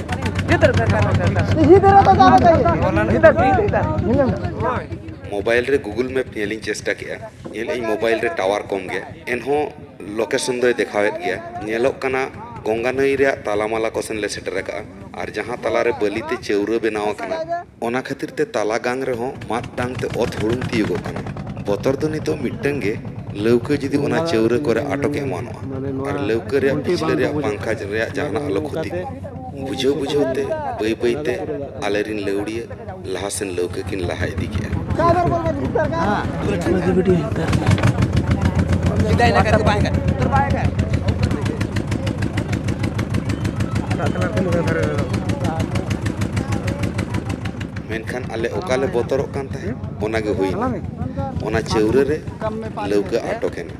ᱢᱳᱵᱟᱭᱤᱞ ᱨᱮ ᱜᱩᱜᱩᱞ ᱢᱮᱯ ᱧᱮᱞᱤᱧ ᱪᱮᱥᱴᱟ ᱠᱮᱜᱼᱟ, ᱧᱮᱞ ᱟᱹᱧ ᱢᱳᱵᱟᱭᱤᱞ ᱨᱮ ᱴᱟᱣᱟᱨ ᱠᱚᱢ ᱜᱮᱭᱟ, ᱮᱱᱦᱚᱸ ᱞᱳᱠᱮᱥᱚᱱ ᱫᱚᱭ ᱫᱮᱠᱷᱟᱣᱮᱫ ᱜᱮᱭᱟ᱾ ᱧᱮᱞᱚᱜ ᱠᱟᱱᱟ ᱜᱚᱝᱜᱟ ᱱᱟᱹᱭ ᱨᱮᱭᱟᱜ ᱛᱟᱞᱟᱢᱟᱞᱟ ᱠᱚ ᱥᱮᱱ ᱞᱮ ᱥᱮᱴᱮᱨ ᱟᱠᱟᱜᱼᱟ, ᱟᱨ ᱡᱟᱦᱟᱸ ᱛᱟᱞᱟᱨᱮ ᱵᱟᱹᱞᱤ ᱛᱮ ᱪᱟᱹᱣᱨᱟᱹ ᱵᱮᱱᱟᱣ ᱟᱠᱟᱱᱟ, ᱚᱱᱟ ᱠᱷᱟᱹᱛᱤᱨ ᱛᱮ ᱛᱟᱞᱟ ᱜᱟᱝ ᱨᱮᱦᱚᱸ ᱢᱟᱫ ᱰᱟᱝ ᱛᱮ ᱚᱛ ᱦᱩᱲᱩᱝ ᱛᱤᱭᱳᱜᱚᱜ ᱠᱟᱱᱟ᱾ ᱵᱚᱛᱚᱨ ᱫᱚ ᱱᱤᱛᱚᱜ ᱢᱤᱫᱴᱟᱝ ᱜᱮ, ᱞᱟᱹᱣᱠᱟᱹ ᱡᱩᱫᱤ ᱚᱱᱟ ᱪᱟᱹᱣᱨᱟᱹ ᱠᱚᱨᱮ ᱟᱴᱚᱠ ᱮᱢᱟᱱᱚᱜᱼᱟ, ᱟᱨ ᱞᱟᱹᱣᱠᱟᱹ ᱨᱮᱭᱟᱜ ᱯᱤᱪᱷᱞᱟᱹ ᱨᱮᱭᱟᱜ ᱯᱟᱝᱠᱷᱟ ᱨᱮᱭᱟᱜ ᱡᱟᱦᱟᱱᱟᱜ ᱟᱞᱚ ᱠᱷᱚᱛᱤᱜ ᱢᱟ᱾ ᱵᱩᱡᱷᱟᱹᱣ ᱵᱩᱡᱷᱟᱹᱣ ᱛᱮ ᱵᱟᱹᱭ ᱵᱟᱹᱭ ᱛᱮ ᱟᱞᱮᱨᱤᱱ ᱞᱟᱹᱣᱲᱤᱭᱟᱹ ᱞᱟᱦᱟ ᱥᱮᱱ ᱞᱟᱹᱣᱠᱟᱹ ᱠᱤᱱ ᱞᱟᱦᱟ ᱤᱫᱤ ᱠᱮᱜᱼᱟ᱾ ᱵᱷᱤᱰᱤᱭᱳ ᱦᱟᱛᱟᱣ᱾ ᱢᱮᱱᱠᱷᱟᱱ ᱟᱞᱮ ᱚᱠᱟ ᱞᱮ ᱵᱚᱛᱚᱨᱚᱜ ᱠᱟᱱ ᱛᱟᱦᱮᱸᱫ, ᱚᱱᱟ ᱜᱮ ᱦᱩᱭᱱᱟ᱾ ᱚᱱᱟ ᱪᱟᱹᱣᱨᱟᱹ ᱨᱮ ᱞᱟᱹᱣᱠᱟᱹ ᱟᱴᱚᱠ ᱮᱱᱟ᱾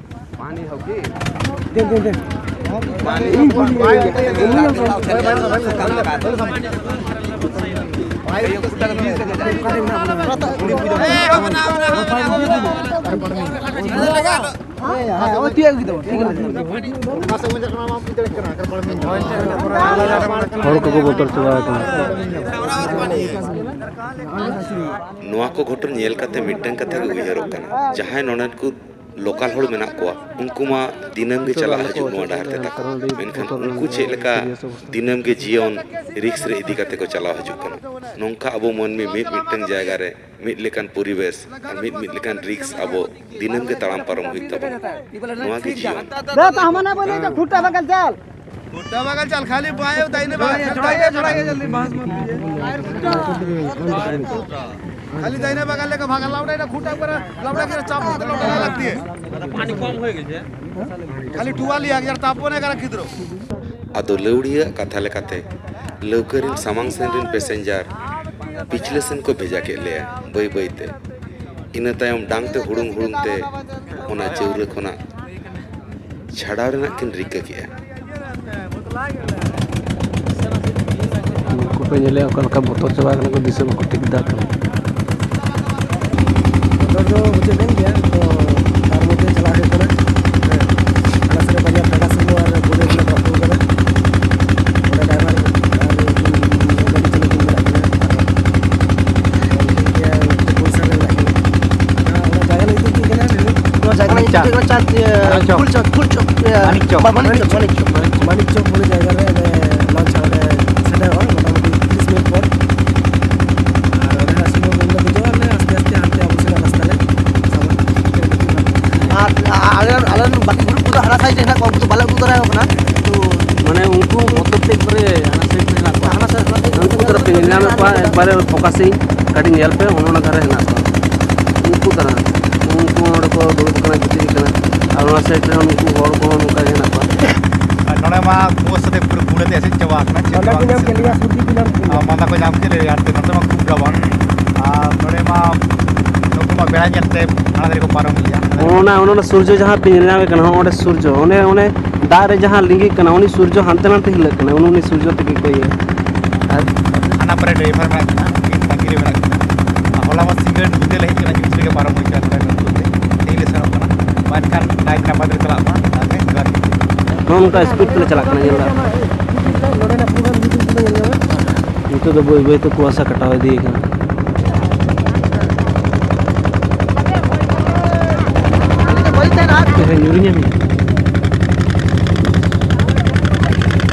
ᱦᱚᱲ ᱠᱚᱠᱚ ᱵᱚᱛᱚᱨ ᱪᱟᱵᱟ ᱟᱠᱟᱱᱟ᱾ ᱱᱚᱣᱟ ᱠᱚ ᱜᱷᱚᱴᱚᱱ ᱧᱮᱞ ᱠᱟᱛᱮ ᱢᱤᱫᱴᱟᱝ ᱠᱟᱛᱷᱟ ᱜᱮ ᱩᱭᱦᱟᱹᱨᱚᱜ ᱠᱟᱱᱟ, ᱡᱟᱦᱟᱸᱭ ᱱᱚᱰᱮᱱ ᱠᱚ ᱞᱳᱠᱟᱞ ᱦᱚᱲ ᱢᱮᱱᱟᱜ ᱠᱚᱣᱟ, ᱩᱱᱠᱩ ᱢᱟ ᱫᱤᱱᱟᱹᱢ ᱜᱮ ᱪᱟᱞᱟᱜ ᱦᱤᱡᱩᱜ ᱱᱚᱣᱟ ᱰᱟᱦᱟᱨ ᱛᱮ ᱛᱟᱠᱚ᱾ ᱢᱮᱱᱠᱷᱟᱱ ᱩᱱᱠᱩ ᱪᱮᱫ ᱞᱮᱠᱟ ᱫᱤᱱᱟᱹᱢ ᱜᱮ ᱡᱤᱭᱚᱱ ᱨᱤᱠᱥ ᱨᱮ ᱤᱫᱤ ᱠᱟᱛᱮ ᱠᱚ ᱪᱟᱞᱟᱣ ᱦᱤᱡᱩᱜ ᱠᱟᱱᱟ? ᱱᱚᱝᱠᱟ ᱟᱵᱚ ᱢᱟᱹᱱᱢᱤ ᱢᱤᱫ ᱢᱤᱫᱴᱟᱝ ᱡᱟᱭᱜᱟ ᱨᱮ ᱢᱤᱫ ᱞᱮᱠᱟᱱ ᱯᱚᱨᱤᱵᱮᱥ ᱟᱨ ᱢᱤᱫ ᱢᱤᱫ ᱞᱮᱠᱟᱱ ᱨᱤᱠᱥ ᱟᱵᱚ ᱫᱤᱱᱟᱹᱢ ᱜᱮ ᱛᱟᱲᱟᱢ ᱯᱟᱨᱚᱢ ᱦᱩᱭᱩᱜ ᱛᱟᱵᱚᱱᱟ᱾ ᱱᱚᱣᱟ ᱜᱮ ᱡᱤᱭᱚᱱ᱾ ᱫᱮ ᱛᱟᱦᱢᱟᱱᱟ ᱵᱚᱞᱮ ᱫᱚ ᱠᱷᱩᱴᱟ ᱵᱟᱜᱟᱞ ᱪᱟᱞ᱾ ᱠᱷᱩᱴᱟ ᱵᱟᱜᱟᱞ ᱪᱟᱞ, ᱠᱷᱟᱹᱞᱤ ᱵᱟᱭ ᱫᱟᱭᱱᱮ ᱵᱟᱜᱟᱞ ᱪᱟᱞ᱾ ᱠᱷᱟᱹᱞᱤ ᱫᱟᱭᱱᱮ ᱵᱟᱜᱟᱞ ᱞᱮᱠᱟ ᱵᱷᱟᱜᱟ ᱞᱟᱣᱰᱟ ᱮᱱᱟ, ᱠᱷᱩᱴᱟ ᱯᱟᱨᱟ ᱞᱟᱣᱰᱟ ᱜᱮ ᱪᱟᱯ ᱫᱚ ᱞᱟᱣᱰᱟ ᱞᱟᱜᱛᱤ ᱦᱮ᱾ ᱠᱷᱟᱹᱞᱤ ᱴᱩᱣᱟᱞᱤ ᱟᱜ ᱭᱟᱨ ᱛᱟᱯᱚᱱ ᱮ ᱠᱟᱨᱟ ᱜᱤᱫᱽᱨᱟᱹ᱾ ᱟᱫᱚ ᱞᱟᱹᱣᱲᱤᱭᱟᱹ ᱟᱜ ᱠᱟᱛᱷᱟ ᱞᱮᱠᱟᱛᱮ ᱞᱟᱹᱣᱠᱟᱹ ᱨᱤᱱ ᱥᱟᱢᱟᱝ ᱥᱮᱱ ᱨᱤᱱ ᱯᱮᱥᱮᱧᱡᱟᱨ ᱯᱤᱪᱷᱞᱟᱹ ᱥᱮᱱ ᱠᱚ ᱵᱷᱮᱡᱟ ᱠᱮᱫ ᱞᱮᱭᱟ ᱵᱟᱹᱭ ᱵᱟᱹᱭ ᱛᱮ᱾ ᱤᱱᱟᱹ ᱛᱟᱭᱚᱢ ᱰᱟᱝ ᱛᱮ ᱦᱩᱲᱩᱝ ᱦᱩᱲᱩᱝ ᱛᱮ ᱚᱱᱟ ᱪᱟᱹᱣᱨᱟᱹ ᱠᱷᱚᱱᱟᱜ ᱪᱷᱟᱰᱟᱣ ᱨᱮᱱᱟᱜ ᱠᱤᱱ ᱨᱤᱠᱟᱹ ᱠᱮᱜᱼᱟ᱾ ᱩᱱᱠᱩ ᱯᱮ ᱧᱮᱞᱮᱜᱼᱟ ᱚᱠᱟ ᱞᱮᱠᱟ ᱵᱚᱛᱚᱨ ᱪᱟᱵᱟ ᱠᱟᱱᱟ ᱠᱚ, ᱫᱤᱥᱟᱹ ᱵᱟᱠᱚ ᱴᱷᱤᱠ ᱫᱟ ᱠᱟᱱᱟ᱾ ᱵᱚᱛᱚᱨ ᱫᱚ ᱵᱩᱡᱷᱟᱹᱜ ᱠᱟᱱ ᱜᱮᱭᱟ, ᱛᱚ ᱛᱟᱨ ᱢᱚᱫᱽᱫᱷᱮ ᱪᱟᱞᱟᱜ ᱦᱩᱭᱩᱜ ᱠᱟᱱᱟ᱾ ᱦᱮᱸ, ᱟᱞᱮ ᱥᱮᱫ ᱨᱮ ᱵᱟᱨᱭᱟ ᱯᱮᱲᱟ ᱥᱩᱨ ᱟᱨ ᱵᱩᱰᱷᱟᱹ ᱦᱚᱲ ᱠᱚ ᱟᱹᱜᱩ ᱠᱟᱫᱟ᱾ ᱚᱸᱰᱮ ᱰᱨᱟᱭᱵᱷᱟᱨ ᱟᱨ ᱩᱱᱠᱤᱱ ᱜᱟᱹᱰᱤ ᱪᱟᱹᱞᱩ ᱠᱤᱱ ᱢᱮᱱᱟᱜ ᱠᱤᱱᱟ᱾ ᱟᱨ ᱩᱱᱠᱤᱱ ᱜᱮ ᱯᱚᱭᱥᱟ ᱨᱮ ᱢᱮᱱᱟᱜ ᱠᱤᱱᱟ᱾ ᱟᱨ ᱚᱱᱟ ᱡᱟᱭᱜᱟ ᱞᱟᱹᱭ ᱛᱮ ᱪᱮᱫ ᱠᱟᱱᱟ? ᱱᱚᱣᱟ ᱡᱟᱭᱜᱟ ᱨᱮᱱᱟᱜ ᱢᱟᱱᱤᱠ ᱪᱚᱠ᱾ ᱧᱩᱛᱩᱢ ᱪᱮᱫ ᱠᱟᱱᱟ? ᱪᱟᱸᱫ, ᱤᱭᱟᱹ, ᱢᱟᱱᱤᱠ ᱪᱚᱠ᱾ ᱯᱷᱩᱞ ᱪᱚᱠ, ᱯᱷᱩᱞ ᱪᱚᱠ, ᱤᱭᱟᱹ, ᱢᱟᱱᱤᱠ ᱪᱚᱠ᱾ ᱢᱟᱱᱤᱠ ᱪᱚᱠ᱾ ᱢᱟᱱᱤᱠ ᱪᱚᱠ ᱵᱚᱞᱮ ᱡᱟᱭᱜᱟ ᱨᱮ ᱚᱸᱰᱮ ᱞᱚᱧᱪ ᱚᱸᱰᱮ ᱥᱮᱴᱮᱨᱚᱜᱼᱟ, ᱢᱚᱴᱟᱢᱩᱴᱤ ᱛᱤᱨᱤᱥ ᱢᱤᱱᱤᱴ ᱯᱚᱨ᱾ ᱟᱨ ᱚᱸᱰᱮ ᱦᱟᱸᱜ ᱥᱩᱢᱩᱝ ᱨᱮ ᱫᱮᱡᱚᱜᱼᱟ, ᱟᱞᱮ ᱟᱥᱛᱮ ᱟᱥᱛᱮ ᱦᱟᱱᱛᱮ ᱟᱵᱚ ᱥᱮᱱᱟᱜ ᱨᱟᱥᱛᱟ ᱞᱮ ᱥᱟᱵᱟ᱾ ᱟᱨ ᱟᱞᱮ, ᱟᱞᱮ ᱨᱮᱱ ᱵᱟᱹᱠᱤ ᱜᱨᱩᱯ ᱠᱚᱫᱚ ᱦᱟᱱᱟ ᱥᱟᱭᱤᱰ ᱨᱮ ᱦᱮᱱᱟᱜ ᱠᱚᱣᱟ, ᱩᱱᱠᱩ ᱫᱚ ᱵᱟᱞᱮ ᱩᱫᱩᱜ ᱫᱟᱲᱮᱭᱟᱠᱚ ᱠᱟᱱᱟ᱾ ᱛᱚ ᱢᱟᱱᱮ ᱩᱱᱠᱩ ᱵᱚᱛᱚᱨ ᱛᱮ ᱮᱠᱵᱟᱨᱮ ᱦᱟᱱᱟ ᱥᱟᱭᱤᱰ ᱨᱮ ᱦᱮᱱᱟᱜ ᱠᱚᱣᱟ᱾ ᱦᱟᱱᱟ ᱥᱟᱭᱤᱰ ᱨᱮ ᱩᱱᱠᱩ ᱛᱟᱨᱟ ᱯᱮ ᱧᱮᱞ ᱧᱟᱢᱮᱫ ᱠᱚᱣᱟ, ᱮᱠᱵᱟᱨᱮ ᱯᱷᱳᱠᱟᱥᱤᱝ ᱠᱟᱹᱴᱤᱡ ᱧᱮᱞ ᱯᱮ, ᱚᱱᱟ ᱫᱷᱟᱨᱮ ᱦᱮᱱᱟᱜ ᱠᱚᱣᱟ᱾ ᱩᱱᱠᱩ ᱛᱟᱨᱟ, ᱩᱱᱠᱩ ᱦᱚᱸ ᱚᱸᱰᱮ ᱠᱚ ᱫᱩᱲᱩᱵ ᱟᱠᱟᱱᱟ, ᱜᱤᱛᱤᱡ ᱟᱠᱟᱱᱟ᱾ ᱟᱨ ᱚᱱᱟ ᱥᱟᱭᱤᱰ ᱨᱮ ᱩᱱᱠᱩ ᱦᱚᱲ ᱠᱚᱦᱚᱸ ᱱᱚᱝᱠᱟ ᱜᱮ ᱦᱮᱱᱟᱜ ᱠᱚᱣᱟ᱾ ᱚᱱᱟ ᱢᱟ ᱠᱩᱣᱟᱹᱥᱟ ᱛᱮ ᱯᱩᱨᱟᱹ ᱯᱩᱨᱟᱹ ᱛᱮ ᱮᱥᱮᱫ ᱪᱟᱵᱟ ᱟᱠᱟᱱᱟ, ᱪᱮᱫ ᱢᱟᱫᱟ ᱠᱚ ᱧᱟᱢ ᱠᱮᱫ ᱞᱮᱭᱟ, ᱥᱩᱨᱫᱤ ᱠᱚ ᱧᱟᱢ ᱠᱮᱫ ᱞᱮᱭᱟ᱾ ᱟᱨ ᱢᱟᱫᱟ ᱠᱚ ᱧᱟᱢ ᱠᱮᱫ ᱞᱮᱭᱟ, ᱟᱨ ᱱᱚᱛᱮ ᱢᱟ ᱠᱷᱩᱵ ᱨᱟᱵᱟᱝ᱾ ᱟᱨ ᱱᱚᱰᱮ ᱢᱟ ᱱᱩᱠᱩ ᱢᱟ ᱵᱮᱲᱟ ᱧᱮᱞ ᱛᱮ ᱦᱟᱱᱟ ᱫᱷᱟᱨᱮ ᱠᱚ ᱯᱟᱨᱚᱢ ᱜᱮᱭᱟ᱾ ᱚᱱᱟ, ᱚᱱᱟ ᱥᱩᱨᱡᱚ ᱡᱟᱦᱟᱸ ᱯᱮ ᱧᱮᱞ ᱧᱟᱢᱮ ᱠᱟᱱᱟ, ᱚᱸᱰᱮ ᱥᱩᱨᱡᱚ, ᱚᱱᱮ, ᱚᱱᱮ ᱫᱟᱜ ᱨᱮ ᱡᱟᱦᱟᱸ ᱞᱤᱸᱜᱤᱜ ᱠᱟᱱᱟ, ᱩᱱᱤ ᱥᱩᱨᱡᱚ ᱦᱟᱱᱛᱮ ᱱᱟᱛᱮ ᱦᱤᱞᱟᱹᱜ ᱠᱟᱱᱟ, ᱩᱱᱤ, ᱩᱱᱤ ᱥᱩᱨᱡᱚ ᱛᱮᱜᱮ ᱠᱚ ᱤᱭᱟᱹ᱾ ᱟᱨ ᱦᱟᱱᱟ ᱯᱟᱨᱮ ᱰᱨᱟᱭᱵᱷᱟᱨ ᱢᱮᱱᱟᱜ ᱠᱤᱱᱟ, ᱩᱱᱠᱤᱱ ᱛᱟᱺᱜᱤ ᱨᱮ ᱢᱮᱱᱟᱜ ᱠᱤᱱᱟ᱾ ᱟᱨ ᱦᱚᱞᱟ ᱢᱟ ᱥᱤᱸᱜᱟᱹᱲ ᱧᱤᱫᱟᱹ ᱞᱮ ᱦᱮᱡ ᱠᱟᱱᱟ, ᱧᱩᱛ ᱨᱮᱜᱮ ᱯᱟᱨᱚᱢ ᱦᱩᱭ ᱠᱟᱱᱟ, ᱱᱚᱰᱮ ᱱᱚᱛᱮ ᱛᱮ ᱛᱮᱦᱮᱧ ᱞᱮ ᱥᱮᱱᱚᱜ ᱠᱟᱱᱟ᱾ ᱢᱟ ᱮᱱᱠᱷᱟᱱ ᱱᱟᱭ ᱱᱟᱯᱟᱭ ᱛᱮ ᱪᱟᱞᱟᱜ ᱢᱟ, ᱛᱟᱦᱞᱮ ᱡᱚᱦᱟᱨ ᱜᱮ᱾ ᱱᱚᱜᱼᱚ ᱱᱚᱝᱠᱟ ᱥᱯᱤᱰ ᱛᱮᱞᱮ ᱪᱟᱞᱟᱜ ᱠᱟᱱᱟ, ᱧᱮᱞ ᱫᱟ᱾ ᱱᱤᱛᱚᱜ ᱫᱚ ᱵᱟᱹᱭ ᱵᱟᱹᱭ ᱛᱮ ᱠᱩᱣᱟᱥᱟ ᱠᱟᱴᱟᱣ ᱤᱫᱤᱭ ᱠᱟᱱᱟ᱾ ᱧᱩᱨᱩᱧᱟ ᱢᱤᱫ᱾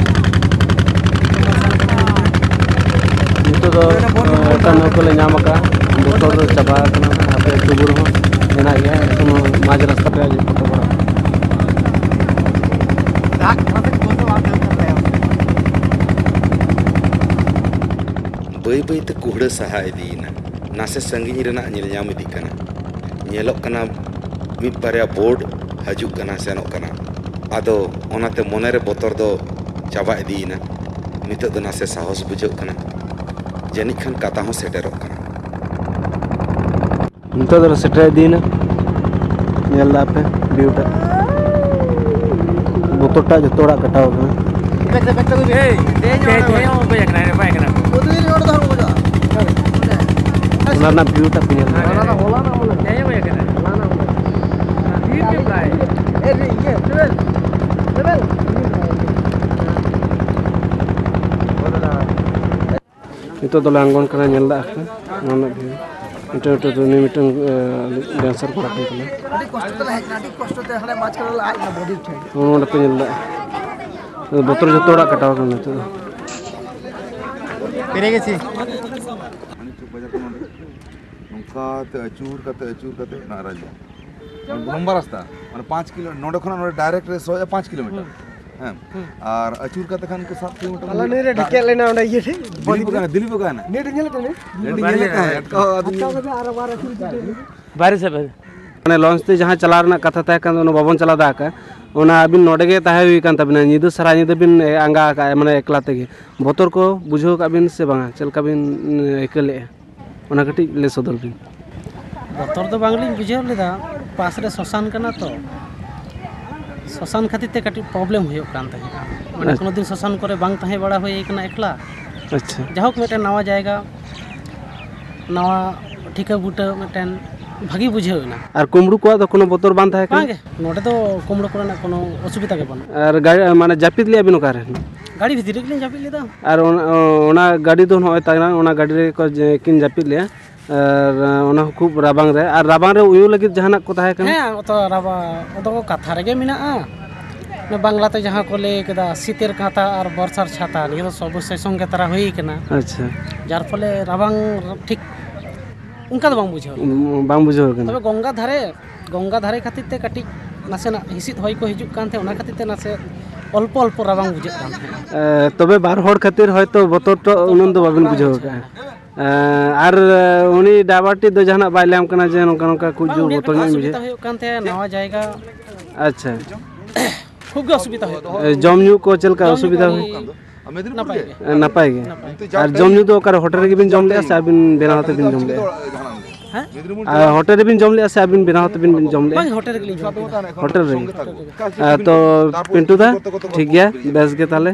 ᱱᱤᱛᱚᱜ ᱫᱚ, ᱮ, ᱮᱴᱟᱜ ᱱᱟᱹᱣᱠᱟᱹ ᱞᱮ ᱧᱟᱢ ᱟᱠᱟᱫᱼᱟ᱾ ᱵᱚᱛᱚᱨ ᱫᱚ ᱪᱟᱵᱟ ᱟᱠᱟᱱᱟ᱾ ᱟᱯᱮ ᱟᱹᱛᱩ ᱵᱩᱨᱩ ᱦᱚᱸ ᱢᱮᱱᱟᱜ ᱜᱮᱭᱟ, ᱮᱠᱷᱚᱱᱳ ᱢᱟᱡᱽ ᱨᱟᱥᱛᱟ ᱨᱮ ᱟᱹᱰᱤ ᱯᱷᱳᱴᱳ ᱵᱟᱲᱟ᱾ ᱵᱟᱹᱭ ᱵᱟᱹᱭ ᱛᱮ ᱠᱩᱦᱲᱟᱹ ᱥᱟᱦᱟ ᱤᱫᱤᱭᱮᱱᱟ᱾ ᱱᱟᱥᱮ ᱥᱟᱺᱜᱤᱧ ᱨᱮᱱᱟᱜ ᱧᱮᱞ ᱧᱟᱢ ᱤᱫᱤᱜ ᱠᱟᱱᱟ᱾ ᱧᱮᱞᱚᱜ ᱠᱟᱱᱟ ᱢᱤᱫ ᱵᱟᱨᱭᱟ ᱵᱳᱴ ᱦᱤᱡᱩᱜ ᱠᱟᱱᱟ, ᱥᱮᱱᱚᱜ ᱠᱟᱱᱟ᱾ ᱟᱫᱚ ᱚᱱᱟᱛᱮ ᱢᱚᱱᱮᱨᱮ ᱵᱚᱛᱚᱨ ᱫᱚ ᱪᱟᱵᱟ ᱤᱫᱤᱭᱮᱱᱟ᱾ ᱱᱤᱛᱚᱜ ᱫᱚ ᱱᱟᱥᱮ ᱥᱟᱦᱚᱥ ᱵᱩᱡᱷᱟᱹᱜ ᱠᱟᱱᱟ᱾ ᱡᱟᱹᱱᱤᱡ ᱠᱷᱟᱱ ᱠᱟᱛᱷᱟ ᱦᱚᱸ ᱥᱮᱴᱮᱨᱚᱜ ᱠᱟᱱᱟ᱾ ᱱᱤᱛᱚᱜ ᱫᱚᱞᱮ ᱥᱮᱴᱮᱨ ᱤᱫᱤᱭᱮᱱᱟ᱾ ᱧᱮᱞ ᱫᱟ ᱯᱮ ᱵᱷᱤᱭᱩ ᱴᱟᱜ, ᱵᱚᱛᱚᱨ ᱴᱟᱜ ᱡᱚᱛᱚ ᱦᱚᱲᱟᱜ ᱠᱟᱴᱟᱣ ᱟᱠᱟᱱᱟ᱾ ᱚᱱᱟ ᱨᱮᱱᱟᱜ ᱵᱷᱤᱭᱩ ᱴᱟᱜ ᱯᱮ ᱧᱮᱞ ᱫᱟ᱾ ᱱᱤᱛᱚᱜ ᱫᱚᱞᱮ ᱟᱬᱜᱚᱱ ᱠᱟᱱᱟ, ᱧᱮᱞ ᱫᱟ ᱯᱮ ᱱᱚᱣᱟ ᱨᱮᱱᱟᱜ ᱵᱷᱤᱭᱩ᱾ ᱢᱤᱫᱴᱟᱝ, ᱢᱤᱫᱴᱟᱝ, ᱩᱱᱤ ᱢᱤᱫᱴᱟᱝ, ᱮ, ᱰᱮᱱᱥᱟᱨ ᱠᱚᱲᱟ ᱠᱟᱱ ᱛᱟᱞᱮᱭᱟ᱾ ᱟᱹᱰᱤ ᱠᱚᱥᱴᱚ ᱛᱮᱞᱮ ᱦᱮᱡ ᱮᱱᱟ, ᱟᱹᱰᱤ ᱠᱚᱥᱴᱚ ᱛᱮ ᱦᱟᱸᱰᱮ ᱢᱟᱡᱷ ᱠᱚᱨᱮ ᱞᱮ ᱟᱡ ᱮᱱᱟ ᱵᱚᱰᱤ ᱴᱷᱮᱱ᱾ ᱱᱚᱜᱼᱚ ᱱᱚᱰᱮ ᱯᱮ ᱧᱮᱞ ᱫᱟ, ᱵᱚᱛᱚᱨ ᱡᱚᱛᱚ ᱦᱚᱲᱟᱜ ᱠᱟᱴᱟᱣ ᱠᱟᱱᱟ ᱱᱤᱛᱚᱜ ᱫᱚ᱾ ᱯᱮᱨᱮ ᱜᱮ ᱪᱮ? ᱱᱚᱝᱠᱟ ᱛᱮ ᱟᱹᱪᱩᱨ ᱠᱟᱛᱮ, ᱟᱹᱪᱩᱨ ᱠᱟᱛᱮ ᱱᱟᱜ ᱨᱟᱡᱽ ᱞᱚᱢᱵᱟ ᱨᱟᱥᱛᱟ, ᱢᱟᱱᱮ ᱯᱟᱸᱪ ᱠᱤᱞᱳ, ᱱᱚᱰᱮ ᱠᱷᱚᱱᱟᱜ ᱱᱚᱰᱮ ᱰᱟᱭᱨᱮᱠᱴ ᱨᱮ ᱥᱚᱭ ᱯᱟᱸᱪ ᱠᱤᱞᱳᱢᱤᱴᱟᱨ᱾ ᱦᱮᱸ᱾ ᱟᱨ ᱟᱹᱪᱩᱨ ᱠᱟᱛᱮ ᱠᱷᱟᱱ ᱠᱚ ᱥᱟᱛ ᱠᱤᱞᱳᱢᱤᱴᱟᱨ᱾ ᱛᱟᱦᱞᱮ ᱱᱩᱭ ᱨᱮ ᱰᱷᱮᱠᱮᱡ ᱞᱮᱱᱟ ᱚᱸᱰᱮ ᱤᱭᱟᱹ ᱴᱷᱮᱡ, ᱫᱤᱞᱤᱯ ᱚᱠᱟᱭᱱᱟ? ᱫᱤᱞᱤᱯ ᱚᱠᱟᱭᱱᱟ? ᱱᱮᱴ ᱧᱮᱞ ᱠᱟᱱᱟ? ᱚ, ᱟᱫᱚ ᱦᱟᱛᱟᱣ ᱠᱟᱛᱮ ᱟᱨ ᱟᱵᱟᱨ ᱟᱹᱪᱩᱨ ᱤᱫᱤ ᱠᱮᱫ ᱞᱮ᱾ ᱵᱟᱭᱨᱮ ᱥᱮᱫ, ᱵᱟᱭᱨᱮ᱾ ᱢᱟᱱᱮ ᱞᱚᱧᱪ ᱛᱮ ᱡᱟᱦᱟᱸ ᱪᱟᱞᱟᱣ ᱨᱮᱱᱟᱜ ᱠᱟᱛᱷᱟ ᱛᱟᱦᱮᱸ ᱠᱟᱱ, ᱚᱱᱟ ᱵᱟᱵᱚᱱ ᱪᱟᱞᱟᱣ ᱫᱟᱲᱮ ᱠᱟᱜᱼᱟ᱾ ᱚᱱᱟ ᱟᱹᱵᱤᱱ ᱱᱚᱰᱮ ᱜᱮ ᱛᱟᱦᱮᱸ ᱦᱩᱭ ᱠᱟᱱ ᱛᱟᱵᱤᱱᱟ, ᱧᱤᱫᱟᱹ ᱥᱟᱨᱟ ᱧᱤᱫᱟᱹ ᱵᱤᱱ ᱟᱸᱜᱟ ᱟᱠᱟᱫᱼᱟ, ᱢᱟᱱᱮ ᱮᱠᱞᱟ ᱛᱮᱜᱮ᱾ ᱵᱚᱛᱚᱨ ᱠᱚ ᱵᱩᱡᱷᱟᱹᱣ ᱟᱠᱟᱫ ᱵᱤᱱ ᱥᱮ ᱵᱟᱝᱟ? ᱪᱮᱫ ᱞᱮᱠᱟ ᱵᱤᱱ ᱟᱹᱭᱠᱟᱹᱣ ᱞᱮᱫᱼᱟ, ᱚᱱᱟ ᱠᱟᱹᱴᱤᱡ ᱞᱟᱹᱭ ᱥᱚᱫᱚᱨ ᱵᱤᱱ᱾ ᱵᱚᱛᱚᱨ ᱫᱚ ᱵᱟᱝᱞᱤᱧ ᱵᱩᱡᱷᱟᱹᱣ ᱞᱮᱫᱟ, ᱯᱟᱥ ᱨᱮ ᱥᱚᱥᱟᱱ ᱠᱟᱱᱟ ᱛᱚ, ᱥᱚᱥᱟᱱ ᱠᱷᱟᱹᱛᱤᱨ ᱛᱮ ᱠᱟᱹᱴᱤᱡ ᱯᱨᱚᱵᱞᱮᱢ ᱦᱩᱭᱩᱜ ᱠᱟᱱ ᱛᱟᱦᱮᱸᱫᱼᱟ᱾ ᱢᱟᱱᱮ ᱟᱪᱪᱷᱟ᱾ ᱠᱳᱱᱳ ᱫᱤᱱ ᱥᱚᱥᱟᱱ ᱠᱚᱨᱮ ᱵᱟᱝ ᱛᱟᱦᱮᱸ ᱵᱟᱲᱟ ᱦᱩᱭ ᱠᱟᱱᱟ ᱮᱠᱞᱟ᱾ ᱟᱪᱪᱷᱟ᱾ ᱡᱟᱭᱦᱳᱠ, ᱢᱤᱫᱴᱮᱱ ᱱᱟᱣᱟ ᱡᱟᱭᱜᱟ, ᱱᱟᱣᱟ ᱴᱷᱤᱠᱟᱹ ᱵᱩᱴᱟᱹ, ᱢᱤᱫᱴᱮᱱ ᱵᱷᱟᱹᱜᱤ ᱵᱩᱡᱷᱟᱹᱣ ᱮᱱᱟ᱾ ᱟᱨ ᱠᱩᱢᱵᱽᱲᱩ ᱠᱚᱣᱟᱜ ᱫᱚ ᱠᱳᱱᱳ ᱵᱚᱛᱚᱨ ᱵᱟᱝ ᱛᱟᱦᱮᱸ ᱠᱟᱱᱟ? ᱵᱟᱝᱜᱮ, ᱱᱚᱰᱮ ᱫᱚ ᱠᱩᱢᱵᱽᱲᱩ ᱠᱚᱨᱮᱱᱟᱜ ᱠᱳᱱᱳ ᱚᱥᱩᱵᱤᱫᱷᱟ ᱜᱮ ᱵᱟᱹᱱᱩᱜᱼᱟ᱾ ᱟᱨ ᱜᱟᱹᱲᱤ, ᱢᱟᱱᱮ ᱡᱟᱹᱯᱤᱫ ᱞᱮᱜᱼᱟ ᱵᱤᱱ ᱚᱠᱟᱨᱮ? ᱜᱟᱹᱰᱤ ᱵᱷᱤᱛᱤᱨ ᱨᱮᱜᱮᱞᱤᱧ ᱡᱟᱹᱯᱤᱫ ᱞᱮᱫᱟ᱾ ᱟᱨ ᱚᱱᱟ, ᱚᱱᱟ ᱜᱟᱹᱰᱤ ᱫᱚ ᱱᱚᱜᱼᱚᱭ ᱛᱟᱭᱱᱟ, ᱚᱱᱟ ᱜᱟᱹᱰᱤ ᱨᱮᱜᱮ ᱠᱚ ᱡᱮ, ᱠᱤᱱ ᱡᱟᱹᱯᱤᱫ ᱞᱮᱜᱼᱟ᱾ ᱟᱨ ᱚᱱᱟ ᱦᱚᱸ ᱠᱷᱩᱵ ᱨᱟᱵᱟᱝ ᱨᱮ᱾ ᱟᱨ ᱨᱟᱵᱟᱝ ᱨᱮ ᱩᱭᱩ ᱞᱟᱹᱜᱤᱫ ᱡᱟᱦᱟᱱᱟᱜ ᱠᱚ ᱛᱟᱦᱮᱸ ᱠᱟᱱᱟ? ᱦᱮᱸ, ᱚᱛᱚ ᱨᱟᱵᱟᱝ, ᱚᱫᱚ ᱠᱚ ᱠᱟᱛᱷᱟ ᱨᱮᱜᱮ ᱢᱮᱱᱟᱜᱼᱟ᱾ ᱚᱱᱟ ᱵᱟᱝᱞᱟᱛᱮ ᱡᱟᱦᱟᱸ ᱠᱚ ᱞᱟᱹᱭ ᱠᱮᱫᱟ, ᱥᱤᱛᱮᱨ ᱠᱟᱸᱛᱷᱟ ᱟᱨ ᱵᱚᱨᱥᱟᱨ ᱪᱷᱟᱛᱟ, ᱱᱤᱭᱟᱹ ᱫᱚ ᱥᱚᱵᱚᱥᱥᱳᱭ ᱥᱚᱸᱜᱮ ᱛᱟᱨᱟ ᱦᱩᱭ ᱠᱟᱱᱟ᱾ ᱟᱪᱪᱷᱟ᱾ ᱡᱟᱨ ᱯᱷᱚᱞᱮ ᱨᱟᱵᱟᱝ ᱴᱷᱤᱠ ᱚᱱᱠᱟ ᱫᱚ ᱵᱟᱝ ᱵᱩᱡᱷᱟᱹᱣ ᱞᱮᱱᱟ᱾ ᱩᱸ, ᱵᱟᱝ ᱵᱩᱡᱷᱟᱹᱣ ᱠᱟᱱᱟ᱾ ᱛᱚᱵᱮ ᱜᱚᱝᱜᱟ ᱫᱷᱟᱨᱮ, ᱜᱚᱝᱜᱟ ᱫᱷᱟᱨᱮ ᱠᱷᱟᱹᱛᱤᱨ ᱛᱮ ᱠᱟᱹᱴᱤᱡ ᱱᱟᱥᱮᱱᱟᱜ ᱦᱤᱸᱥᱤᱫ ᱦᱚᱭ ᱠᱚ ᱦᱤᱡᱩᱜ ᱠᱟᱱ ᱛᱟᱦᱮᱸᱫ, ᱚᱱᱟ ᱠᱷᱟᱹᱛᱤᱨ ᱛᱮ ᱱᱟᱥᱮ ᱚᱞᱯᱚ ᱚᱞᱯᱚ ᱨᱟᱵᱟᱝ ᱵᱩᱡᱷᱟᱹᱜ ᱠᱟᱱ ᱛᱟᱦᱮᱸᱫ᱾ ᱮ, ᱛᱚᱵᱮ ᱵᱟᱨ ᱦᱚᱲ ᱠᱷᱟᱹᱛᱤᱨ ᱦᱚᱭᱛᱚ ᱵᱚᱛᱚᱨ ᱫᱚ ᱩᱱᱟᱹᱝ ᱫᱚ ᱵᱟᱵᱤᱱ ᱵᱟᱝ ᱵᱩᱡᱷᱟᱹᱣ ᱵᱩᱡᱷᱟᱹᱣ ᱟᱠᱟᱫᱼᱟ᱾ ᱮ, ᱟᱨ ᱩᱱᱤ ᱰᱟᱭᱵᱷᱟᱨ ᱴᱤᱡ ᱫᱚ ᱡᱟᱦᱟᱱᱟᱜ ᱵᱟᱭ ᱞᱟᱹᱭᱟᱢ ᱠᱟᱱᱟ ᱡᱮ ᱱᱚᱝᱠᱟ ᱱᱚᱝᱠᱟ ᱠᱷᱩᱵ ᱵᱟᱝ, ᱡᱳᱨ ᱩᱱᱤᱭᱟᱜ ᱵᱚᱛᱚᱨ ᱠᱟᱹᱴᱤᱡ ᱧᱚᱜ ᱤᱧ ᱚᱥᱩᱵᱤᱫᱷᱟ ᱵᱩᱡᱷᱟᱹᱣ? ᱦᱩᱭᱩᱜ ᱠᱟᱱ ᱛᱟᱦᱮᱸᱫ, ᱱᱟᱣᱟ ᱡᱟᱭᱜᱟ᱾ ᱟᱪᱪᱷᱟ᱾ ᱠᱷᱩᱵ ᱜᱮ ᱚᱥᱩᱵᱤᱫᱷᱟ ᱦᱩᱭᱩᱜ ᱠᱟᱱᱟ᱾ ᱮ, ᱡᱚᱢ ᱧᱩ ᱠᱚ ᱪᱮᱫ ᱞᱮᱠᱟ ᱡᱚᱢ ᱧᱩ ᱚᱥᱩᱵᱤᱫᱷᱟ ᱠᱚ ᱦᱩᱭ? ᱱᱟᱯᱟᱭ ᱜᱮ᱾ ᱮ, ᱱᱟᱯᱟᱭ ᱜᱮ᱾ ᱱᱟᱯᱟᱭ᱾ ᱟᱨ ᱡᱚᱢ ᱧᱩ ᱫᱚ ᱚᱠᱟᱨᱮ, ᱦᱳᱴᱮᱞ ᱨᱮᱜᱮ ᱵᱤᱱ ᱡᱚᱢ ᱞᱮᱜᱼᱟ ᱥᱮ ᱟᱹᱵᱤᱱ ᱵᱮᱱᱟᱣ ᱠᱟᱛᱮ ᱵᱤᱱ ᱡᱚᱢ ᱞᱮᱜᱼᱟ? ᱦᱮᱸ? ᱟᱨ ᱦᱳᱴᱮᱞ ᱨᱮᱵᱤᱱ ᱡᱚᱢ ᱞᱮᱜᱼᱟ ᱥᱮ ᱟᱹᱵᱤᱱ ᱵᱮᱱᱟᱣ ᱠᱟᱛᱮ ᱵᱤᱱ ᱡᱚᱢ ᱞᱮᱜᱼᱟ? ᱵᱟᱝ, ᱦᱳᱴᱮᱞ ᱨᱮᱜᱮᱞᱤᱧ ᱡᱚᱢ ᱠᱮᱫᱟ᱾ ᱦᱳᱴᱮᱞ ᱨᱮᱜᱮ᱾ ᱦᱳᱴᱮᱞ ᱨᱮᱜᱮ᱾ ᱮ, ᱛᱚ ᱯᱤᱱᱴᱩ ᱫᱟ, ᱴᱷᱤᱠ ᱜᱮᱭᱟ, ᱵᱮᱥ ᱜᱮ ᱛᱟᱦᱞᱮ᱾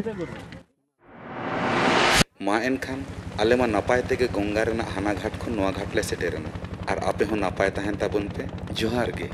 ᱢᱟ ᱮᱱᱠᱷᱟᱱ ᱟᱞᱮ ᱢᱟ ᱱᱟᱯᱟᱭ ᱛᱮᱜᱮ ᱜᱚᱝᱜᱟ ᱨᱮᱱᱟᱜ ᱦᱟᱱᱟ ᱜᱷᱟᱴ ᱠᱷᱚᱱ ᱱᱚᱣᱟ ᱜᱷᱟᱴ ᱞᱮ ᱥᱮᱴᱮᱨᱮᱱᱟ᱾ ᱟᱨ ᱟᱯᱮ ᱦᱚᱸ ᱱᱟᱯᱟᱭ ᱛᱟᱦᱮᱱ ᱛᱟᱵᱚᱱ ᱯᱮ᱾ ᱡᱚᱦᱟᱨ ᱜᱮ᱾